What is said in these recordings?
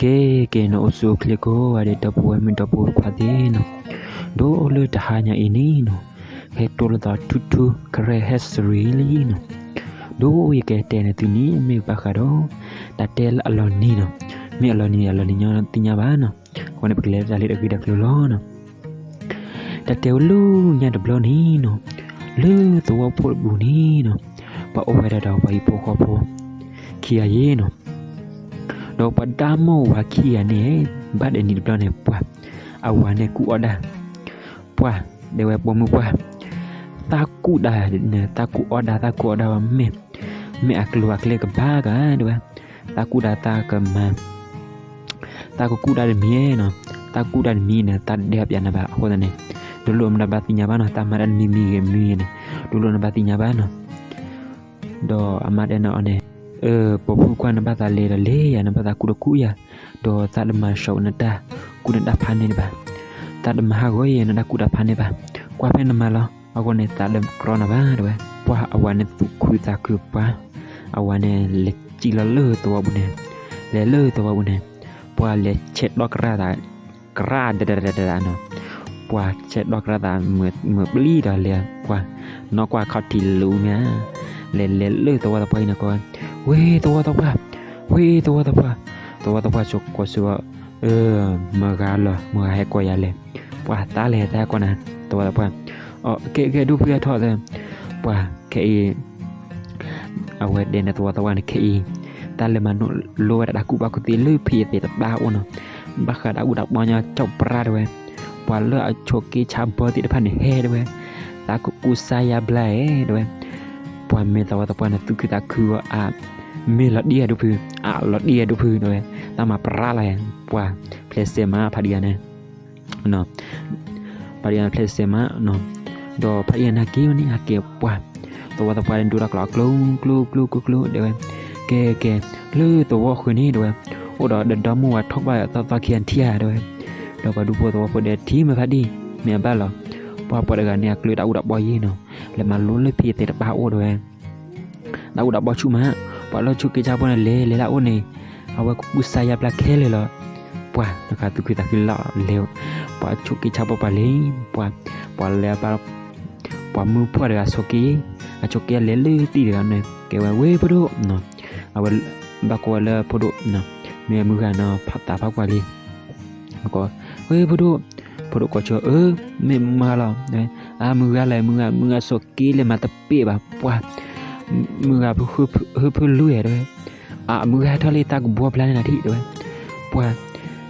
ကဲ ကဲနီၤ အိၣ်ဆူၣ်အိၣ်ချ့ကိးဂၤဒဲး ဒီပုၢ်ဝဲၢ်မုၣ်ဒီပုၢ်ဝဲၢ်ခွါသ့ၣ်နီၤ, ဒီးအိၣ်လၢတဟါညါအံၤန့ၣ်နီၤ, ဟဲတိၢ်လိာ်သးထူထူ ကရဲၣ်ဟဲစရံလံနီၤ, ဒီးယကတဲန့ၢ်သုန့ၣ် မ့ၢ်ဘၣ်ဃးဒီး တၢ်တဲလၢအလီၤနံၤနီၤ, မ့ၢ်အလီၤနံၤအလီၤနံၤညီသ့ၣ်ညါဘၣ်နီၤ, အဃိန့ၣ် ပကလဲၤတၢ်လၢတၢ်ဂ့ၢ်တၢ်ကျိၤလီၤနီၤ. တၢ်တဲဝဲလၢညါတဘျီန့ၣ်နီၤ, လၢသဝီဖိတပူၤန့ၣ်နီၤ, ပှၤအိၣ်ဝဲဒၣ်ဒီးပှၤဟံၣ်ဖိဃီဖိ ခံဂၤယဲနီၤ, ဒီးပှၤဒၣ်မိၢ်ဝၤခံဂၤန့ၣ် ဘၣ်ဒဲးနံၤတဘျီန့ၣ် ပှၤ အဝၤန့ၣ်ကူၣ်အီၣ်ဒၣ်, ပှၤ ဒဲဝဲပိာ်မုၣ်ပှၢ်, သးကူၣ်ဒၣ်, သးကူၣ်အီၣ်ဒၣ် သးကူၣ်အီၣ်ဒၣ်ဝဲမ့ၢ်, မ့ၢ်အကျိၤအကျဲကဘၣ်ကါဒဲဝဲ, သးကူၣ်ဒၣ်သးကမၤ သးကကူၣ်ဒၣ်တမံၤနီၤ, သးကူၣ်ဒၣ်တမံၤန့ၣ် သးဒဲးပျးနၤဘၣ်အဃိသတးန့ၣ်, ဒိၣ်လိၣ်မတၤဘၣ်သ့ၣ်ညါဘၣ်နီၤ, တၢ်မၤတၢ်တမံၤမံၤဂ့ၤမံၤဂ့ၤန့ၣ်, ဒိၣ်လိၣ်နဘၣ်သ့ၣ်ညါဘၣ်နီၤ. ဒီးအမါတဲန့ၢ်အီၤန့ၣ်, ပိာ်မုၣ်ကွၢ် နဘၣ်သးလဲၤဒီးလဲၤယၤ, နဘၣ်သးကူၣ်ဒီးကူၣ်ယၤ, ဒီးသးတမၤဆှီနတၢ်ကူၣ်နတၢ်ဖးန့ၢ်ဘၣ်, သးတမၤဟးဂီၤယဲ နတၢ်ကူၣ်တၢ်ဖးန့ၢ်ဘၣ်, ကွၢ်ဖဲနမၤလီၤ, အဃိန့ၣ် သးတကြၢးနၤဘၣ်တဲဝဲ, ပှၤအဝၤန့ၣ်သူၣ်ခုသးခုပှၤ, အဝၤန့ၣ်လဲၤစံၣ်လီၤလၢသဝီပူၤန့ၣ်, လဲၤလၢသဝီပူၤန့ၣ်, ပှၤလဲၤဆဲးဒီကရၣ်သး ကရၣ်ဒဒဒဒဒနီၤ, ပှၤဆဲးဒီကရၣ်သး မုာ်ပျံၤဒီးလဲၤပှၤ, နီၢ်ကွၢ်ခီၣ်ထံးလူၤမ့ၢ်ဧါ, လဲၤလဲၤလၢသဝီသပှၢ်အံၤန့ၣ်ကိးဝဲ, ဝ့ၢ်သဝီသပှၢ်, ဝ့ၢ်သဝီသပှၢ်, သဝီသပှၢ်ဆိကိးဆိဝဲ, မုၢ်ဂၤလီၤ မုၢ်ဂၤဟဲကိးယၤလဲၣ်, ပှၤသးလဲၤသးဟဲကိးနၤ, သဝီသပှၢ်, ကဲကဲ ဒိၣ်ဖုဟဲထီၣ်သၢ, ပှၤခဲအံၤ အဝဲတဲန့ၣ်သဝီသပှၢ်န့ၣ် ခဲအံၤ တၢ်လဲၤမၤလိဝဲဒၣ်တၢ်ကူၣ်ဘၣ်ကူၣ်သ့လၢဖံအသ့ၣ်တဖၣ်အအိၣ်နီၤ, ဘၣ်ဃးတၢ်အူတၢ်ပီညါကၠီၣ်ပြါတဲဝဲ, ပှၤလၢအဆိးက့ဆါဘီသ့ၣ်တဖၣ်န့ၣ်ဟဲတဲဝဲ, သးကကူစါယါဘျါဧဲတဲဝဲ, ပှၤမ့ၢ်သဝီသပှၢ်န့ၣ် သူၣ်ခုသးခုအီၤအါ, မ့ၢ်လီၤဒံးဧါဒိၣ်ဖု, အါလီၤဒံးဧါဒိၣ်ဖုတဲဝဲ, တၢ်မၤပြါလီၤဧါ, ပှၤဖျဲးစဲးမးဖးဒံးဂၤန့ၣ် ဖးဒံးဂၤန့ၣ်ဖျဲးစဲးမး, ဒီးဖးဒံးဂၤန့ၣ်ဟဲက့ၤဝဲန့ၣ် ဟဲက့ၤပှၤ, သဝီသပှၢ်ဒိတၢ်ကျိၤအကျိၤကျိၤကျိၤကျိၤတဲဝဲ, ကဲကဲ, လၢသဝီဃုာ်န့ၣ်တဲဝဲ, အိၣ်ဒီးဒီမုၢ်ဝၤထီၣ်ဘၣ်သီသီခံဂၤထံဧါတဲဝဲ, ဒီးပှၤဒူဖိသဝီဖိဒီးထံမ့ၢ်ဖးဒံၣ်, မ့ၢ်အဘၣ်လီၤ, ပှၤပှၤတဂၤန့ၣ် အကျိၤတၢ်အူတၢ်ပီယဲနီၤ, လဲၤမၤလိလၢဖံအသ့ၣ်တဖၣ်အအိၣ်တဲဝဲ တၢ်အူတၢ်ပီဆူၣ်မး, ပှၤလၢဆိးက့ဆါဘီန့ၣ် လဲၤလဲၤလၢအအိၣ်န့ၣ်, အဝဲကကူစါယါဘျါခဲလၢာ်လီၤ, ပှၤနဃးသူၣ်ခုသးခုလီၤလဲၤ, ပှၤဆိးက့ဆါဘီပှၤလဲၤ, ပှၤ, ပှၤလဲၤဘၣ်, ပှၤမုၢ်ပှၢ်တဂၤဆိးက့, အဆိးက့လဲၤလၢသံၣ်တဂၤန့ၣ် ကဲဝဲဝ့ၢ်ဖိဒိၣ်, အဝဲဘၣ်ကိးဝဲလၢဖိဒိၣ်, မ့ၢ်မုၢ်ဂၤန့ၣ် ဖးသးဖးကွၢ်လံ ဝ့ၢ်ဖိဒိၣ်, ဖိဒိၣ်ကိးဆိ, မ့ၢ်မုၢ်ဂၤလီၤ, အါမုၢ်ဂၤလဲၣ် မုၢ်ဂၤ, မုၢ်ဂၤဆိးက့လဲၤမၤတပ့ၢ်ဘၣ်ပှၤ, မုၢ်ဂၤဟၢဖၢလူၤဧါတဲဝဲ, အါမုၢ်ဂၤထီၣ်လံ သးကဘှီဘျါန့ၢ်နၤထံၣ်တဲဝဲ, ပှၤ,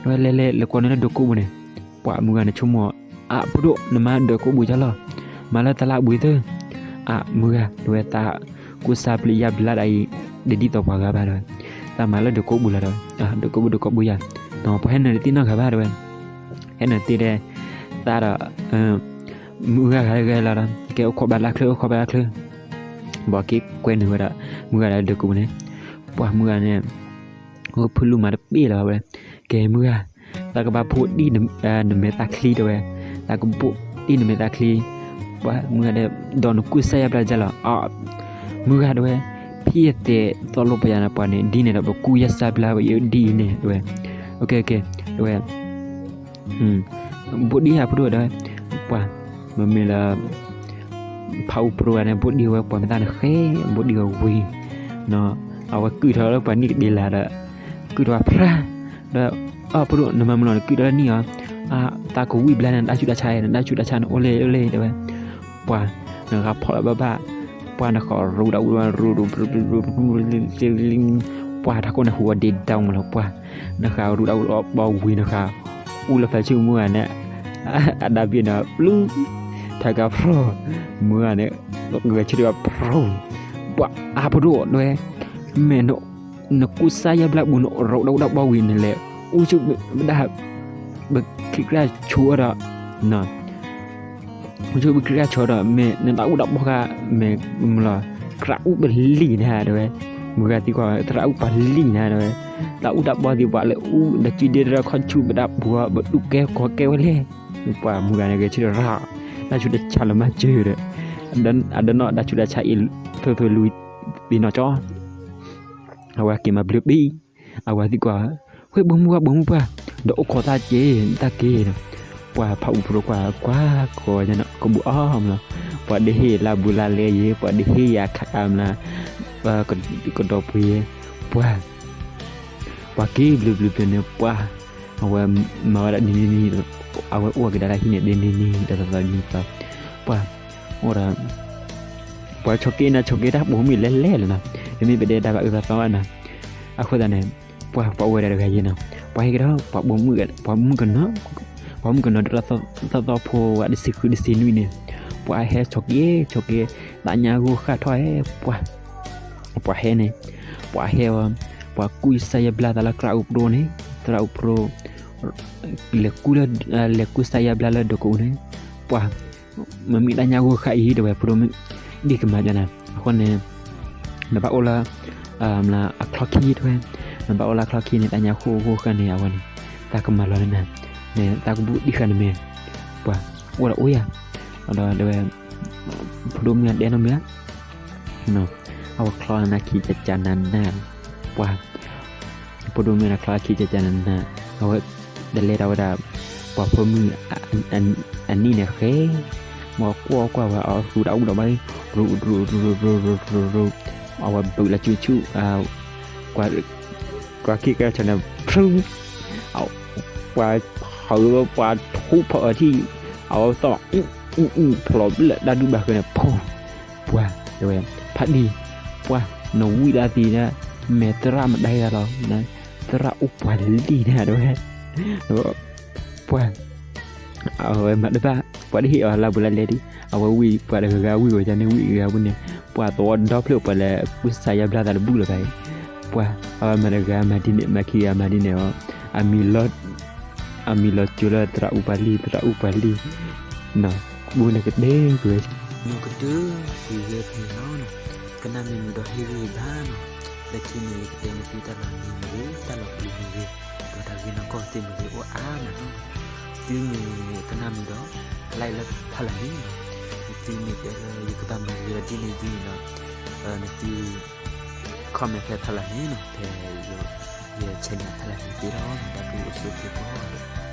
တဲဝဲလဲၤလဲၤလဲၤကိးန့ၢ်လၢဒၢးကိးပူၤန့ၣ်, ပှၤမုၢ်ဂၤန့ၣ်ဆိကမိၣ်, အါဖိဒိၣ် နမၤဒၢးကိးပူၤယါလီၤ, မၤလၢသလၢအဘှံးသၢ, အါမုၢ်ဂၤ တဲဝဲသး ကူစါပျံၤယါဘျါဒၣ်အံၤ, တဒ်သိးပှၤဂၤဘၣ်တဲဝဲ, သးမၤလၢဒၢးကိးပူၤလီၤတဲဝဲ, ဒၢးကိးပူၤ ဒၢးကိးပူၤယါ, ပှၤဟဲနုာ်တသ့ၣ်နီတဂၤဘၣ်တဲဝဲ, ဟဲနုာ်တသ့ဒီး, သးဒီး, မုၢ်ဂၤဂၤဂၤလီၤဒီး ကဲအိၣ်ခိးဘၣ်လၢချၢ အိၣ်ခိးဘၣ်လၢချၢ, ဘီက့ၤကွဲနုာ်ဝဲဒၣ်, မုၢ်ဂၤဒီးဒၢးကိးပူၤန့ၣ်, ပှၤမုၢ်ဂၤန့ၣ်, ဟၢဖၢလူၤမၤတပ့ၢ်လီၤဝဲ, ကဲမုၢ်ဂၤ သးကဘၣ်ဘိၣ်ဒံၣ်နမဲာ်သၣ်ချံတဲဝဲ, သးကဘိၣ်ဒံၣ်နမဲာ်သၣ်ချံ, ပှၤမုၢ်ဂၤဒီး ဒီးနကူစါယါဘျါယါလီၤ, အါ, မုၢ်ဂၤတဲဝဲ, ဖံအသ့ၣ်သီလိပယၤန့ၣ်ပှၤန့ၣ် ဒ်န့ၣ်ဒီးပကူစါယါဘျါဝဲအံၤဒ်အံၤန့ၣ်တဲဝဲ, အကဲကဲ, တဲဝဲ, ဘိၣ်ဒံၣ်ဧါဖိဒိၣ်တဲဝဲ, ပှၤ, မ့မ့ၢ်လၢ ဖးအူပြိဂၤန့ၣ် ဘိၣ်ဒံၣ်ဝဲပှၤမ့ၢ်သၣ်န့ၣ်ဃဲ, ဘိၣ်ဒံၣ်ဝဲဝံၤ, အဝဲကုၢ်ထီၣ်လၢပှၤနံၣ်ကဒ့လၢဒီး, ကုၢ်ထီၣ်ဝဲဖြါ, ဒီး, အဖိဒိၣ် နမၤမုာ်လီၤ နကုၢ်ထီၣ်လၢနံၣ်အီၤ, အါ, သးကဝံၣ်ဘျါန့ၣ် နတၢ်ဆူးတၢ်ဆါ, နတၢ်ဆူးတၢ်ဆါန့ၣ်အိၣ်လၢ အိၣ်လၢတဲဝဲ, ပှၤ, နဃးဖီၣ်လၢဘၣ်ဘၣ်, ပှၤနဃးရူးတၢ်အူ, ပှၤထးခိၣ်န့ၣ်ဟူးဂီၤဒ့ဒၣ်မးလီၤ ပှၤ, နဃးရူးတၢ်အူတၢ်ပီဝံၤနဃး, အူလၢဖဲဆူမုၢ်ဂၤန့ၣ်, အဒါဘ့ၣ်န့ၣ် ပျုၢ်, ထါကါဖြီၣ်, မုၢ်ဂၤန့ၣ်, ဂဲၤဆၢထၢၣ်ဘၣ်ဖြီၣ်, ပှၤအါဖိဒိၣ်တဲဝဲ, မ့ၢ်, နကူစါယါဘျါပူၤ နရူးတၢ်အူတၢ်ပီဝံၤန့ၣ်လဲၣ်, အူဆူၣ်ဘဒၣ်, ပချံးကြၢ်ဆိဒီး, အူဆူၣ်ပချံးကြၢ်ဆိဒီး မ့ၢ်နတၢ်အူတၢ်ပီဃာ်, မ့ၢ်မုၢ်လီၤ, သရၣ်အူပလံၣ်နၤတဲဝဲ, မုၢ်ဂၤသံကွၢ် သရၣ်အူပလံၣ်နၤတဲဝဲ, တၢ်အူတၢ်ပီသ့ၣ်ပှၤလၢအူ, ဒီးစုဒ့တရၢခီဆူၣ်ပဒၣ်ပှၤ ပဒူၣ်ကဲကီကဲဝဲလဲၣ်, ပှၤမုၢ်ဂၤန့ၣ်ဂဲၤဆၢထၢၣ်ရၣ်, တၢ်ဆူးတၢ်ဆါလၢမၤစၢၤဒီး, အဒီးနီၢ်တၢ်ဆူးတၢ်ဆါအံၤ, ဖၢဖၢလူၤ, သ့ၣ်နီၣ်ကၠီ အဝဲက့ၤမၤဘျၢဘံၣ်, အဝဲသံကွၢ်, ဝဲဘိမုၣ်ပှၢ် ဘိမုၣ်ပှၢ်, ဒီးအိၣ်ခိးသးက့ၤ တၢ်က့ၤနီၤ. ပှၤဖးအူဖျိကွၢ်ကွၢ်ကီးနီၤ ကဘူၣ်အီၣ်မလီၤ, ပှၤတဟ့ၣ်လၢဘူးလၢလဲယ့ၤ ပှၤတဟ့ၣ်ယၤခးအါမလီၤ, ကဒီးပှ့ၤယ့ၤ, ပှၤ ပှၤက့ၤဘျုးဘျုးဘျုးန့ၣ် ပှၤ အဝဲမၤဝဲဒၣ်ဒ်န့ၣ်န့ၣ်, အဝဲအိၣ်ဝဲကဒါလၢဟံၣ်န့ၣ်ဒ်န့ၣ်န့ၣ် တသီသီန့ၣ်သီ, ပှၤ အိၣ်ဒီး ပှၤဆိးက့နၤဆိးက့တၢ်ပိာ်မုၣ်လဲၤလဲၤလီၤနီၤ, တမ့ၢ်ပဒဲတၢ်ဘၣ်အၢဘၣ်သီဘၣ်နီၤ, အဃိသတးန့ၣ် ပှၤ ပှၤအိၣ်ဝဲဒၣ်တဂၤယ့ၤနီၤ, ပှၤဟဲကဒီး ပှၤပိာ်မုၣ်ကနီၤ, ပှၤမုၣ်ကနီၤ ဒ်သီသီဖိဝဲတဆံဃုတဆံနွံန့ၣ်, ပှၤဟဲဆိးက့ဆိးက့ သးညါဂိၢ်ဃၣ်ထီၣ်ဧဲ, ပှၤ ပှၤဟဲန့ၣ်, ပှၤဟဲအီၤ, ပှၤကူစါယါဘျါသးလၢသရၣ်အူဖျိန့ၣ်, သရၣ်အူဖျိ လဲၤကူလၢ လဲၤကူစါယါဘျါလၢဒိးကအိန့ၣ်, ပှၤ မ့မ့ၢ်တၢ်ညါဂိၢ်ဃၣ်အံၤ တဲဝဲ ဖိဒိၣ်မုၣ် ဒ်ကမၤဒ်နၤ, အဃိန့ၣ် နဘၣ်အိၣ်လၢ အချီခံတဲဝဲ, နဘၣ်အိၣ်လၢချီခံန့ၣ် တၢ်ညါဃိဂိၢ်ဃၣ်န့ၣ် အဝဲန့ၣ် သးကမၤလီၤလၢနၤ, နသးကဘူၣ်ဒံၣ်ဃာ်နမဲာ်, ပှၤ အိၣ်ဒီးအိၣ်ယၤ, ဒီးတဲဝဲ ဖိဒိၣ်မုၣ်အတဲနီတမံၤဧါ, အဝဲချီနၤခံကကနၤနၤ, ပှၤ ဖိဒိၣ်မုၣ်န့ၣ်ချီခံကကနၤနၤ, အဝဲ တလဲၤဒီးဝဲဒၣ် ပှၤဖိမုၣ် အနံၣ်န့ၣ်ဃဲ, မ့ၢ်ကွၢ်ကွၢ်ဝဲ အသူတၢ်အိၣ်ဒီးဘၣ်, ရူ ရူ ရူ ရူ ရူ ရူ ရူ ရူ, အဝဲဘုးလၢကၠူဆူၣ်, ကွၢ် ကွၢ်ခံကဲဆီန့ၣ် ဖု, ပှၤ ဟး ပှၤထူဖီအထံၣ်, အဝဲသီၣ် ဖျိးဘျၢၣ်တၢ်ဒူၣ်ဘၣ်ဃဲန့ၣ် ဖိ, ပှၤ တဲဝဲ ဖးဒံၣ်, ပှၤ နဝံၣ်လၢသံဒၣ်, မဲာ်သရၣ်မတၤတဂၤလီၤ, သရၣ်အိၣ်ပှၤလံၢ်နၤတဲဝဲ, ပှၤ အဝဲမၤတဘၣ်, ပှၤတဟ့ၣ်အီၤလၢဘူးလၢလဲဒံး, အဝဲဝံၣ်ပှၤတဂၤဂၤဝံၣ်ဝဲဒၣ်န့ၣ် ဝံၣ်ဂၤပူၤန့ၣ်, ပှၤသဝီဒီဖျၢၣ်ပှၤလဲၤကူစါယါဘျါသးတဘူၣ်လၢၤဘၣ်အံၤ, ပှၤ အဝဲမၤတဂၤမၤဒ်န့ၣ် မၤခံဂၤမၤဒ်န့ၣ်အီၤ, အမံၤလီၤ အမံၤလီၤကၠိလၢသရၣ်အူပှၤလံၢ် သရၣ်အူပှၤလံၢ်, ဘိန့ၣ်ကတဲကွံာ်ဝဲ, မ့ၢ်ကတၢၢ်ကွံာ်ဝဲဖဲန့ၣ်လီၤ, ကနၣ်မ့ၢ်မုာ်ဒီးဟ့ၣ်ဂံၢ်ဘါနီၤ, လၢခံန့ၣ် ယကတဲနသုတၢ်လီၤမံၤမ့ၢ်ဂ့ၤ တၢ်လီၤပျံၤမ့ၢ်ဂ့ၤ, ဒီးတၢ်ဂ့ၢ်နီၢ်ကီၢ်သ့ၣ်မ့ၢ်ဂ့ၤ အိၣ်အါမးနီၤ, သုမ့ၢ်ကနၣ်မုာ်ဒီး like လၢဖးလၢ်န့ၣ်နီၤ, သုမ့ၢ်တဲလၢယကဘၣ်မၤဂ့ၤဒီးဒ်န့ၣ်ဒ်န့ၣ်ဒီး နသု comment ဖဲဖးလၢ်န့ၣ်နီၤ, ဖဲ ယ channel ဖးလၢ်န့ၣ်သ့လီၤ, တၢ်ဘျုးအိၣ်ဆူၣ်အိၣ်ချ့ကိးဂၤဒဲး